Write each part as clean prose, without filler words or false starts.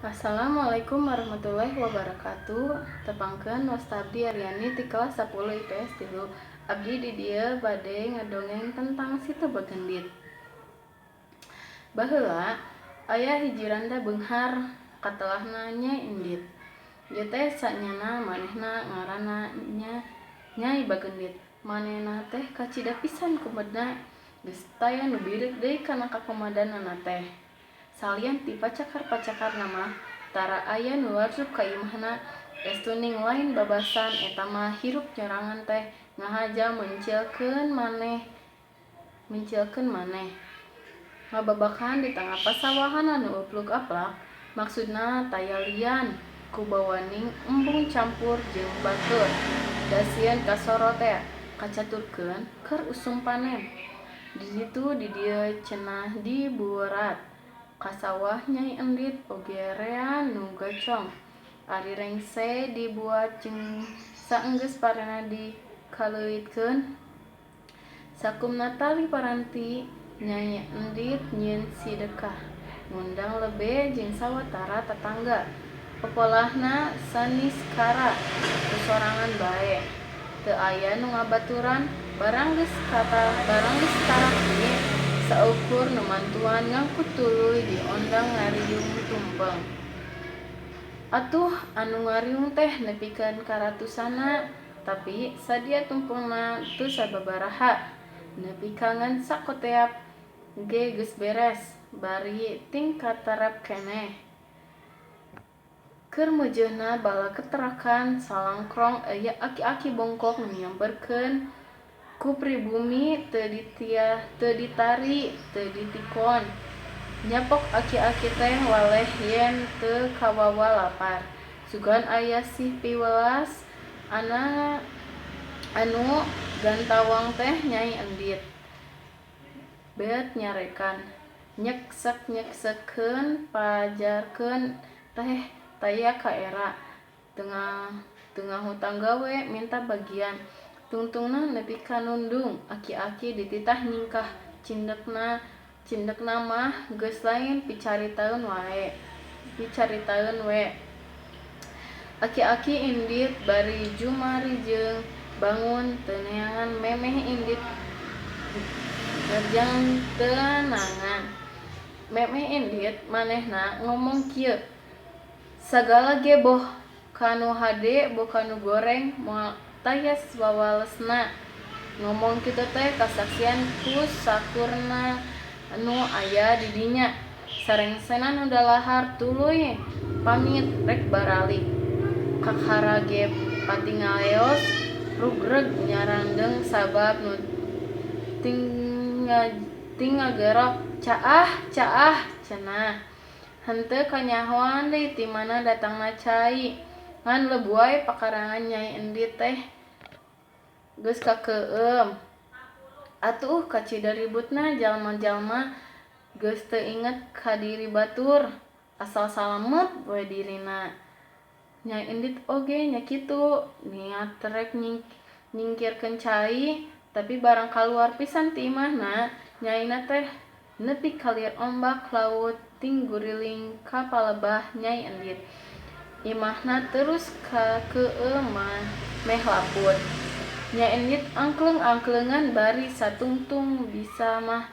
Assalamualaikum warahmatullahi wabarakatuh. Tepangkeun, wasta abdi Aryani ti kelas 10 IPS 3. Abdi di dieu bade ngadongeng tentang Situ Bagendit. Baheula aya hiji randa beunghar, katelahna Nyai Endit. Ieu teh sanyana manehna ngaranna nya Nyai Bagendit. Manehna teh kacida pisan kumedna, geus taya nu bireuk deui kana kakumedanana teh. Salian ti pacakar-pacakarna mah tara aya nu larzup ka imahna, estu ning lain babasan eta mah hirup nyorangan teh ngahaja mencilkeun maneh. Ngababakan di tengah pasawahan anu upluk-aplak, maksudna taya lian ku bawaning embung campur jeung batur. Da sieun kasoro tea kacaturkeun keur usum panen. Di ditu di dieu cenah dibuerat. Ka sawah Nyai Endit oge rea nu gacong. Ari rengse dibuat jeung saenggeus parena dikaleuitkeun. Sakumna tali paranti Nyai Endit nyieun sidekah, ngundang lebe jeung sawatara tatangga. Popolahna saniskara ku sorangan bae. Teu aya nu ngabaturan, barang geus taraki saukur nu mantuan ngangkut tuluy diondang ngariung tumpeng. Atuh anu ngariung teh nepikeun ka ratusanna, tapi sadia tumpengna teu sababaraha. Nepi ka ngan sakoteap ge geus beres, bari ting katerep keneh. Keur meujeuna bala keterakan salangkrong aya aki-aki bongkok nu nyamperkeun ku pribumi teu ditari teu ditikon. Nyapok aki-aki teh waleh yen teu kawawa lapar. Sugan aya sih piwelas anu gantawang teh Nyai Endit. Beut nyarekan, nyeksek-nyeksekeun pajarkeun teh taya kaera. Teu ngahutang gawe minta bagian. Tungtungna nepi ka nundung, aki-aki dititah nyingkah, cindekna mah geus lain picaritaeun we. Aki-aki indit bari jumarijeng bangun teu neangan memeh indit ngerjang teunangan. Memeh indit manehna ngomong kieu, sagala ge boh kanu hade boh kanu goreng moal taya wawalesna. Ngomong kitu teh kasaksian ku sakurna nu aya di dinya. Sarengsena nu dalahar tuluy pamit rek baralik. Kakara ge patingaleos rugreg nyarandeng sabab nu ting ngagero, "Caah, caah," cenah. Henteu kanyahoan deui ti mana datangna cai. Ngan lebuai pakarangan Nyai Endit teh geus kakeueum. Atuh kacida ributna jalma-jalma geus teu inget ka diri batur, asal salamet we dirina. Nyai Endit oge nya kitu, niat rek nyingkirkeun cai, tapi barang kaluar pisan ti imahna, nyaina teh nepi ka lieur ombak laut ting guriling ka palebah Nyai Endit. Imahna terus kakeueum meh laput. Nyai Endit angkleung-angkleungan bari satungtung bisa mah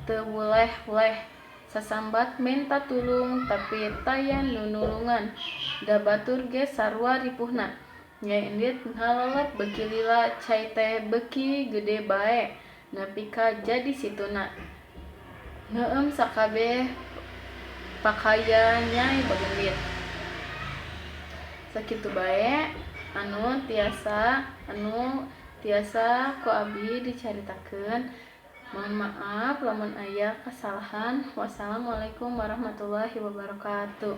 teu wuleh-wuleh. Sasambat menta tulung tapi taya nu nulungan, da batur ge sarua ripuhna. Nyai Endit ngalelep beuki lila cai teh beuki gede bae nepi ka jadi situna. Ngeueum sakabeh pakayan Nyai Bagendit. Sakitu bae anu tiasa ku abdi dicaritakeun. Mohon maaf lamun aya kasalahan. Wassalamualaikum warahmatullahi wabarakatuh.